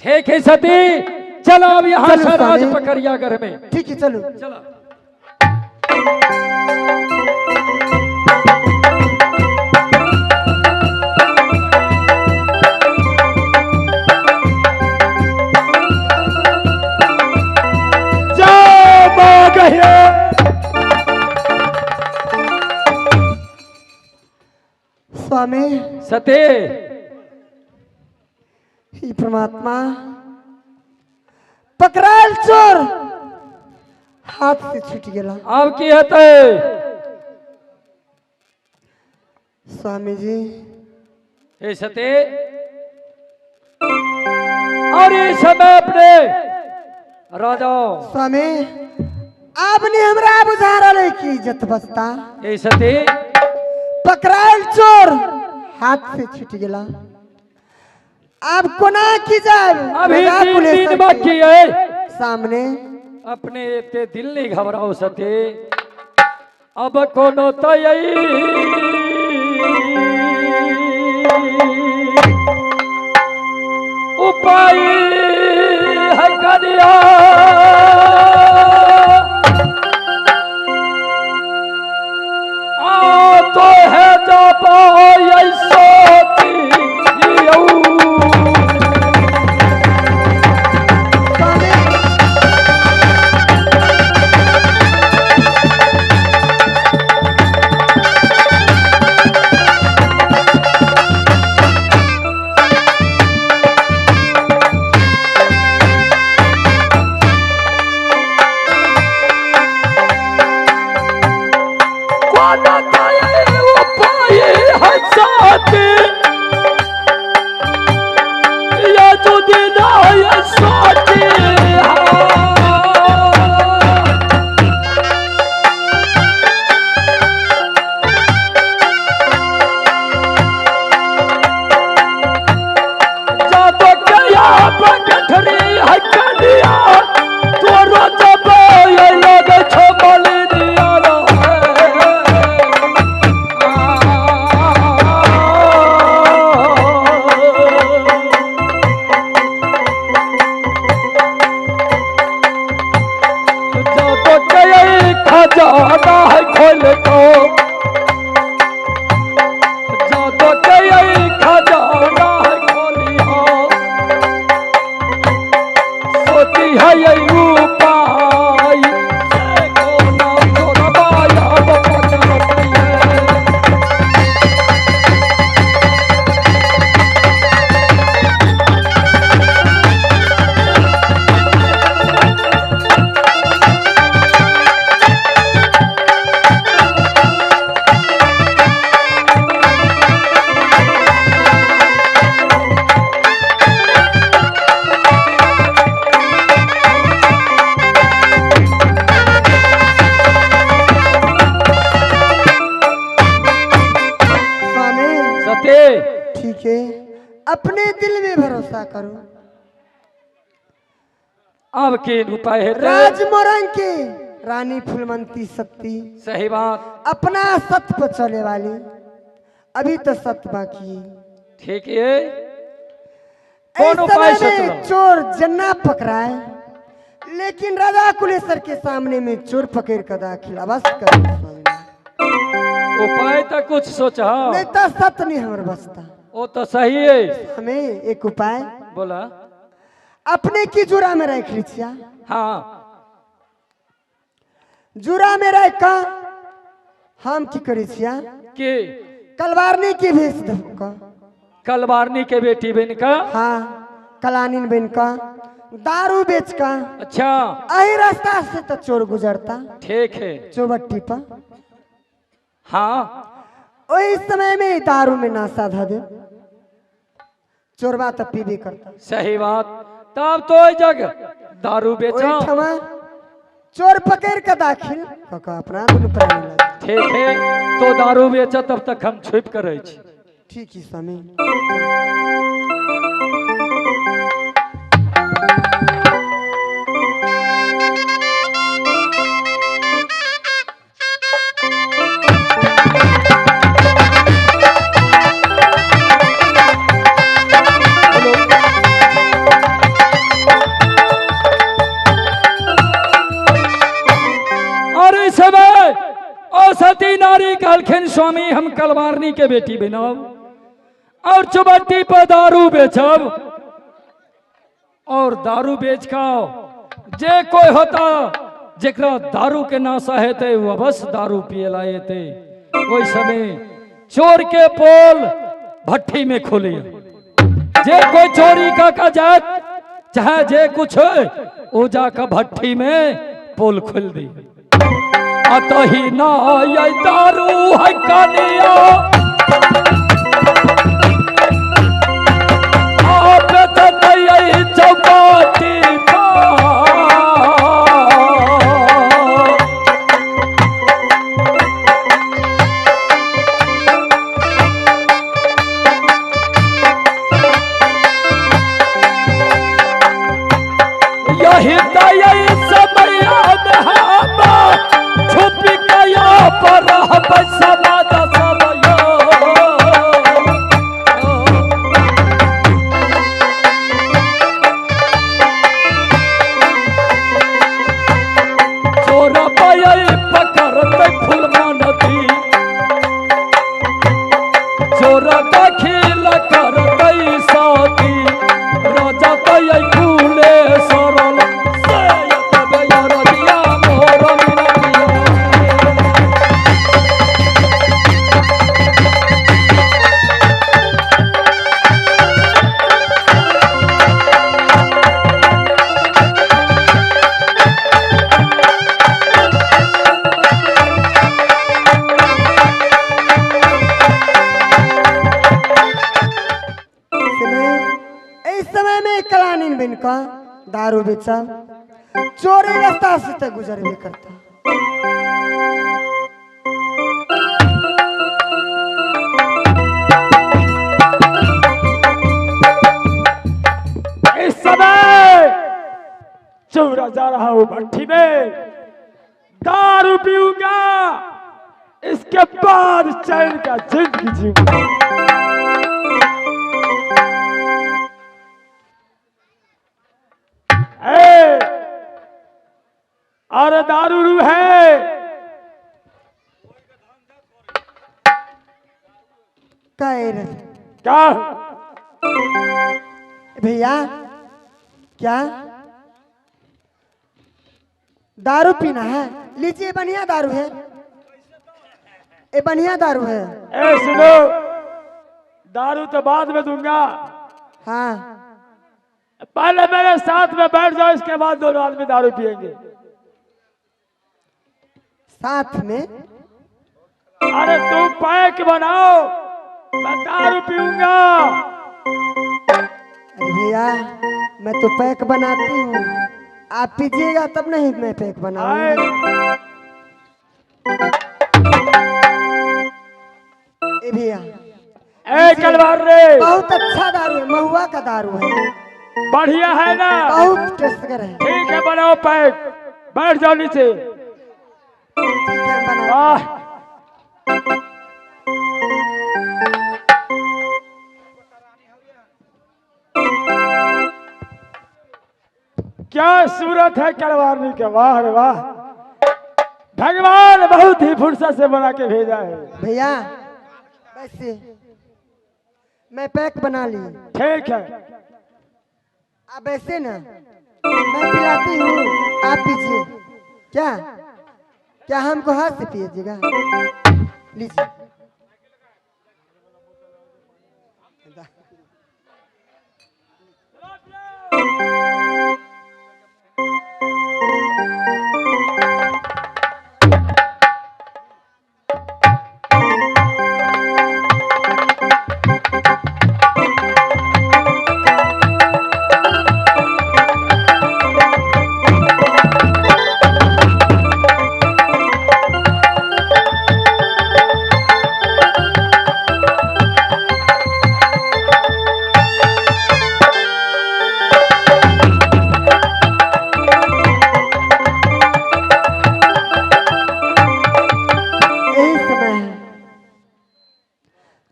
ठीक है सती, चलो अब यहाँ चलो से राज स्वामी। पकड़िया घर में। ठीक है चलो। चलो। जय मां गहिया। स्वामी सती, ही परमात्मा, पकड़ायल चोर हाथ से छूट गया। अब की हेतै? स्वामी जी। हे सती, और इस समय अपने राजा। स्वामी, आपने हमरा बुझा रहा कि इज्जत बचता। हे सती, पकड़ायल चोर हाथ से छूट गया, अब कोना की जाए? अभी राजा 3 कुलेश्वर दिन बाकी के है सामने। अपने एते दिल नहीं घबराओ सती, अब कोनो तई उपाय है करिया। आ तो है जब सोती। स्वामी, कोनो तई उपाय है साथी, या जुदी नाय सोती। जातो गया पकठरी है कनिया, तोरो जब ये लगे छो मलिनिया। जातो गया खजाना है खोल को, जातो गया खजाना है खोली हो, सोती है ये उपाय से कोना तोरा माया पकड़ती है। स्वामी। सती, ठीक है, अपने दिल में भरोसा करो। अब की उपाय है? राज मोरंग के रानी फूलमंती सत्ती, सही बात। अपना सत पर चले वाली, अभी तो सत बाकी है। ठीक है, कौन इस उपाय समय में सोच? चोर जन्ना पकड़ाए, लेकिन राजा कुलेश्वर के सामने में चोर पकड़ कर दाखिल अवश्य कर स्वामी। उपाय तो कुछ सोचा। नहीं तो सत नहीं हमर बचता। वो तो सही है। हमें एक उपाय बोला। अपने की जुरा में रख लीजिए। हाँ। जुरा में रख का हम की करी छिया के कलवारनी के भेष धोका। कलवारनी के बेटी बन का? हाँ, कलानीन बन का दारू बेच का। अच्छा। अही रास्ता से तो चोर गुजरता। ठीक है। चौबट्टी पर। हाँ। वही समय में दारू में नाशा धा दे, चोरबा तो पीबे करता। सही बात, तब तो जग दारू बेचा। ओहिठमा चोर पकड़ के दाखिल कका अपना दुनू प्राणी लग। ठीक है, तो दारू बेचा तब तक हम छुप कर रहे छी। ठीक है स्वामी। कहलखिन स्वामी हम कलवारनी के बेटी बनब और चौबट्टी पर दारू बेचब और दारू बेच खाओ जे कोई होता जेकरा दारू के नाशा हेते वो बस दारू पियला एते। ओहि समय चोर के पोल भट्ठी में खोली, जे कोई चोरी का जात चाहे जे कुछ हो वो जाकर भट्ठी में पोल खोल दी। अतही ना ये दारू है कनिया आप तो चौपाटी यही छुप गया पर चोरा पाया पकड़ते फुलमा नदी चोरा दाखिल करते साथी राजा तय फूले सरल का दारू बेचा चोरी रास्ता से तो गुजर भी करता। इस समय चोरा जा रहा हूं भट्ठी में दारू पीऊंगा, इसके बाद चैन का जिंदगी जीऊंगा। अरे दारू है क्या भैया, क्या दारू पीना है? लीजिए बढ़िया दारू है, ये बढ़िया दारू है। ए सुनो, दारू तो बाद में दूंगा। हाँ पहले मेरे साथ में बैठ जाओ, इसके बाद दोनों आदमी दारू पियेंगे साथ में। अरे तुम पैक बनाओ, मैं दारू पीऊंगा। अरे भैया मैं तो पैक बनाती हूँ, आप पीजिएगा तब नहीं मैं पैक बनाऊंगा। ए भैया, ए कलवार रे, बहुत अच्छा दारू है, महुआ का दारू है, बढ़िया है ना, बहुत टेस्टगर है। ठीक है बनाओ पैक, बैठ जाओ नीचे। ठीक है बनाओ। क्या सूरत है कलवारनी के, वाह रे वाह, भगवान बहुत ही फुर्सत से बना के भेजा है। भैया वैसे मैं पैक बना ली। ठीक है, आप ऐसे ना मैं पिलाती हूँ, आप पीजिए। क्या क्या हमको हाथ से पीजिएगा? लीजिए।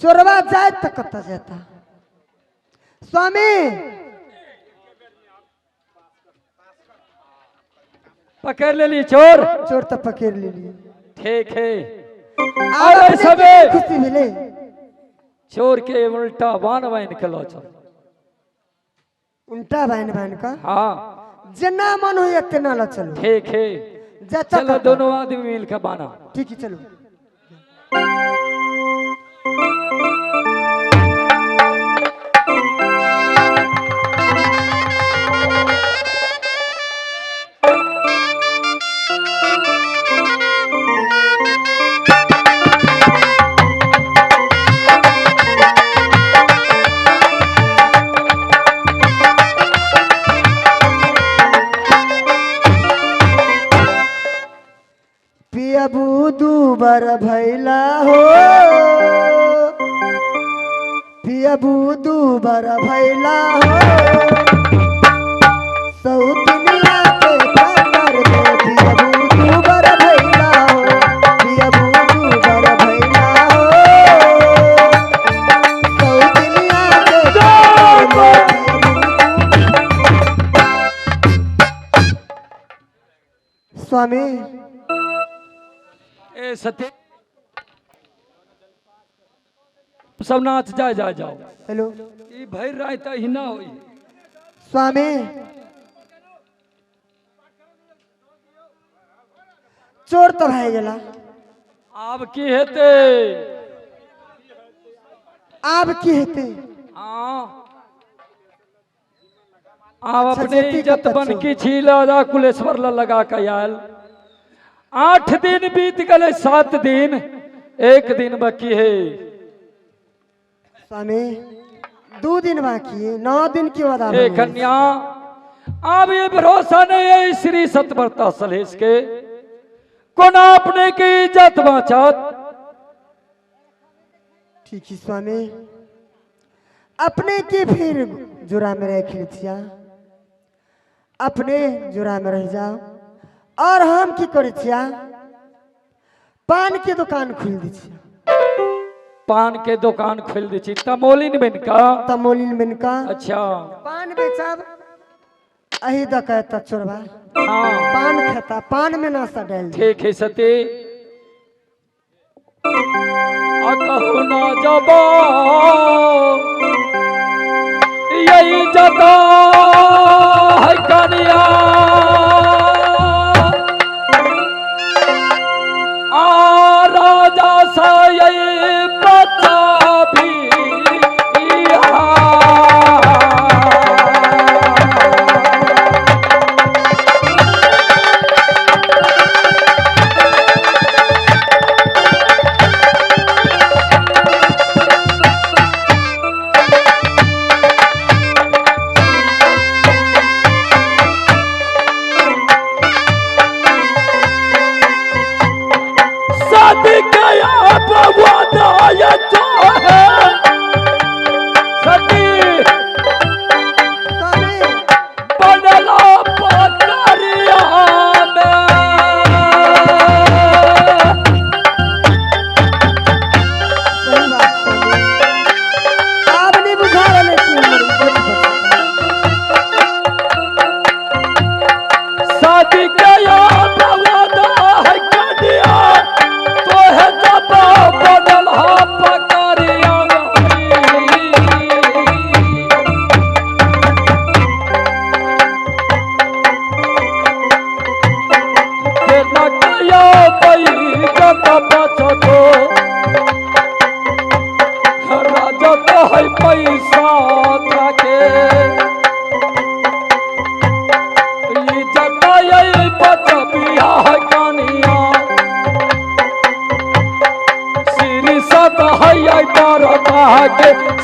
चोरवा जाए तो कत जाता। स्वामी पकड़ ले ली चोर, चोर तो पकड़ ले ली। ठीक है, अरे सबे खुशी मिले चोर के उल्टा बान बान के लो चल। उल्टा बान बान का? हाँ जना मन हो तेना लो चलो। ठीक है चलो दोनों आदमी मिल के बाना। ठीक है चलो। दूबर भैला हो पियबू दूबर भैला हो सौतनिया के पकड़ दे पियबू दूबर भैला हो पियबू दूबर भैला हो सौतनिया के पकड़ दे। स्वामी ए सत्य सब नाच जा जा जाओ। हेलो ई भर रात ही ना होई। स्वामी चोर तो भाई गेला। आब की हेते? आब की हेते? हाँ आब अपने इज्जत बन की छीला जा कुलेश्वर ला लगा के आयल। 8 दिन बीत गए 7 दिन 1 दिन बाकी है। स्वामी 2 दिन बाकी है 9 दिन की वादा। ए कन्या अब ये भरोसा नहीं है श्री सतव्रता सलेश के कोना अपने की इज्जत बचात। ठीक है स्वामी अपने की फिर जुरा में रह खिलचिया अपने जुरा में रह जाओ और हम की करे छिया पान के दुकान खोल दी छिया। पान के दुकान खोल दी छी तमोलिन बिनका? तमोलिन बिनका। अच्छा पान बेचब अही दकैता चोरबा। हाँ पान खाता पान में नाश्ता डाल। ठीक है सती आ कहू ना जबो यही जता है कन्या राजा सा यही बचा भी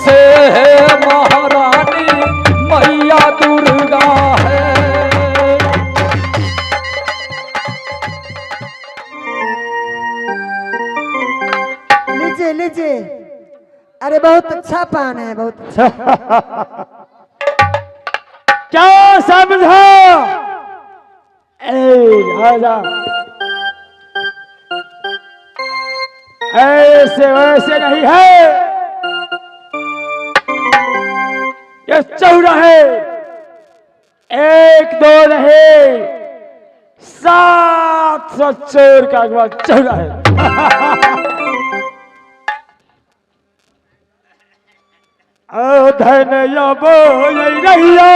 से है महारानी मैया दुर्गा है। लीजिए लीजिए अरे बहुत अच्छा पान है बहुत अच्छा। क्या समझा ए राजा ऐसे वैसे नहीं है ये चौड़ा है 1 2 नहीं 700 चोर का अगवा चौड़ा है। ओ धन यबो रहिया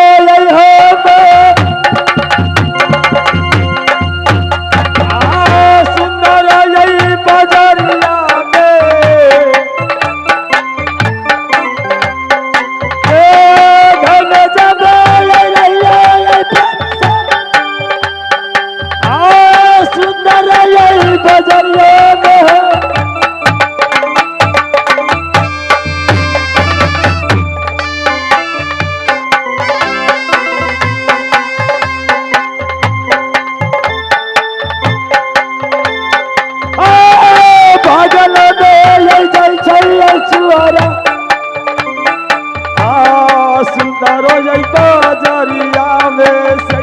हो सुंदर यही बजरिया में ए धन जब आ सुंदर यही बजरिया में। भागल आ सुंदर बजरिया में से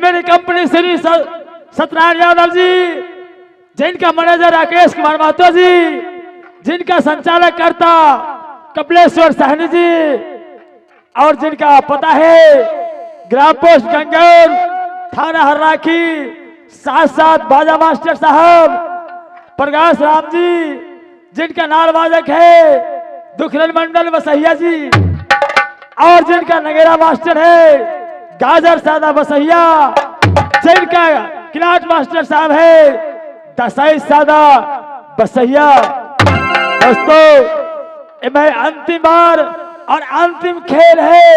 मेरी कंपनी श्री सत्यनारायण यादव जी, जिनका मैनेजर राकेश कुमार महतो जी, जिनका संचालक करता कपिलेश्वर सहनी जी, और जिनका पता है ग्राम पोस्ट गंगौर, थाना हर्राखी, साथ साथ बाजा मास्टर साहब प्रकाश राम जी, जिनका नाल वादक है दुखरन मंडल बसहिया जी, और जिनका नगेरा मास्टर है गाजर सादा बसहिया, जिनका क्लास मास्टर साहब है दसाई सादा बसहिया। दोस्तों मैं अंतिम बार और अंतिम खेल है,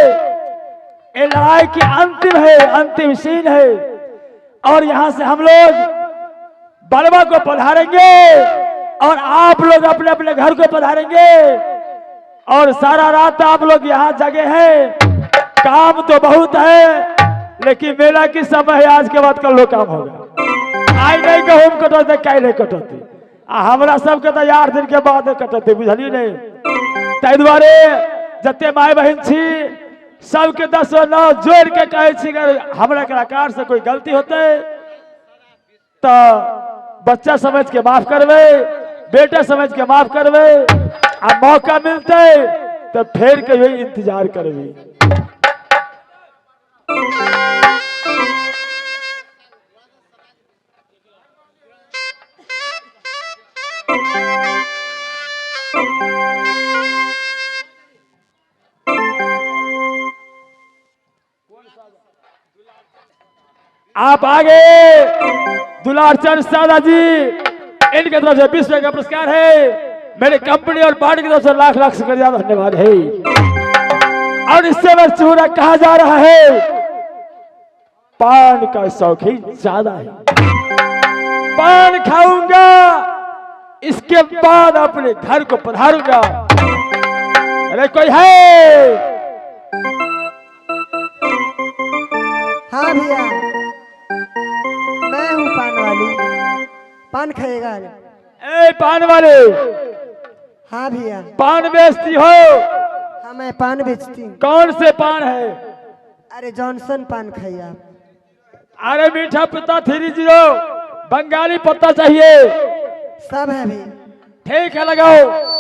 ये लड़ाई की अंतिम है, अंतिम सीन है, और यहाँ से हम लोग बलवा को पधारेंगे और आप लोग अपने अपने घर को पधारेंगे। और सारा रात आप लोग यहाँ जगे हैं, काम तो बहुत है लेकिन मेला की समय है, आज के बाद कल लोग काम होगा। आई नहीं गहूम कटौती काल्हि नहीं कटौती, आ हमरा सबके तो 8 दिन के बाद कटौती, बुझलिए नहीं। ताहि दुआरे जते माय बहिन छी सबके 10 9 जोड़ के कहै छी, अगर हमरा कलाकार से कोई गलती होते तो बच्चा समझ के माफ करबै, बेटा समझ के माफ करबै, आ मौका मिलते तो फिर कहियो इंतजार करबै। आप आगे दुलारचंद सादा जी, इनके तरफ से 20 रुपए का पुरस्कार है। मेरे कंपनी और पार्टी की तरफ से लाख लाख शुक्रिया, धन्यवाद है। और इससे मैं चूरा कहा जा रहा है, पान का शौकीन ज्यादा है, पान खाऊंगा इसके बाद अपने घर को पधारूंगा। अरे कोई है? हाँ भैया मैं हूँ पान वाली, पान खाएगा? ए पान वाले। हाँ भैया। पान बेचती हो? हाँ मैं पान बेचती हूँ। कौन से पान है? अरे जॉनसन पान खाइए आप। अरे मीठा पत्ता 30 बंगाली पत्ता चाहिए। सब है भैया। ठीक है लगाओ।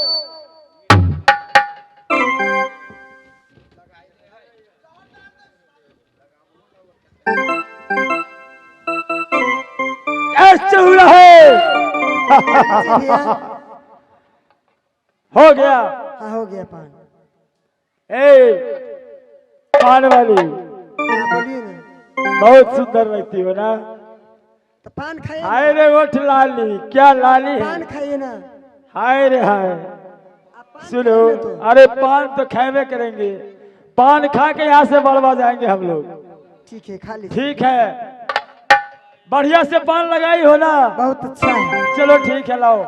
चूड़ा है। हो गया? हाँ हो गया पान। ए पान वाली बोलिए ना। बहुत सुंदर लगती हो ना। तो पान खाइए। हाय रे ओठ लाली, क्या लाली है। पान खाइए ना। हाय रे हाय। सुनो तो। अरे पान तो खावे करेंगे, पान खा के यहाँ से बढ़वा जाएंगे हम लोग। ठीक है खा लीजिए। ठीक है, बढ़िया से पान लगाई हो ना? बहुत अच्छा है। चलो ठीक है लाओ।